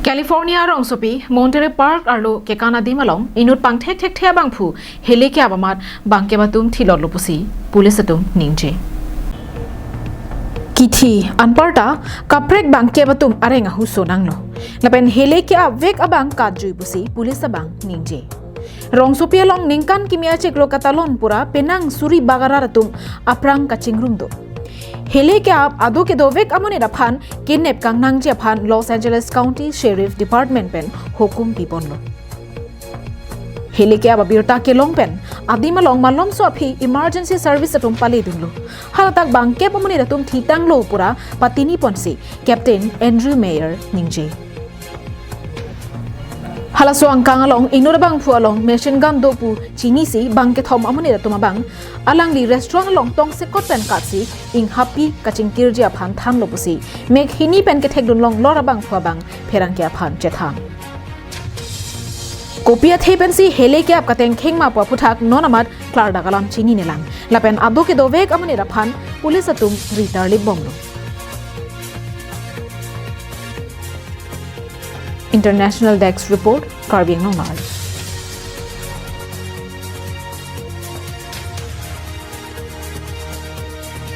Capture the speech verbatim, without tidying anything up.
California rongsopi Monterey Park arlo kekan adim along inut pangthek thekthe abangphu hele ke-ap amat bangkep atum thilotlo pusi police atum ningje. Kithi anparta kaprek bangkep atum areng ahuso nanglo. Lapen hele ke-ap vek abang katjui pusi police abang ningje. Rongsopi along ningkan kimi achiklo katalon pura penang suri bagarar atum aphrang kachingrum do. Hele ke-ap ado kedovek amonit aphan kenep kangnangji aphan Los Angeles County Sheriff Department pen hukum piponlo. Hele ke-ap abirta kelong pen adim along malomso aphi emergency service atum paledunlo. Halatak bangkep amonit atum thitanglo pura patini ponsi Captain Andrew Mayer ningje. Halaso angkang along inut abangphu along machine gun do pu chinisi bangkethom amonit atum abang alangli restaurant along tongsekot pen katsi inghapi kachingkirji aphan thanlo pusi mek hini pen kethekdun longlor abangphu abang pherangke aphan chethan. Kopi athe pensi hele ke-ap katengkheng ma pu aphuthak non amat klardak alam chininelang. Lapen ado kedovek amonit aphan police atum ritarlip bomlo. International Desk Report, Karbi Anglong Live.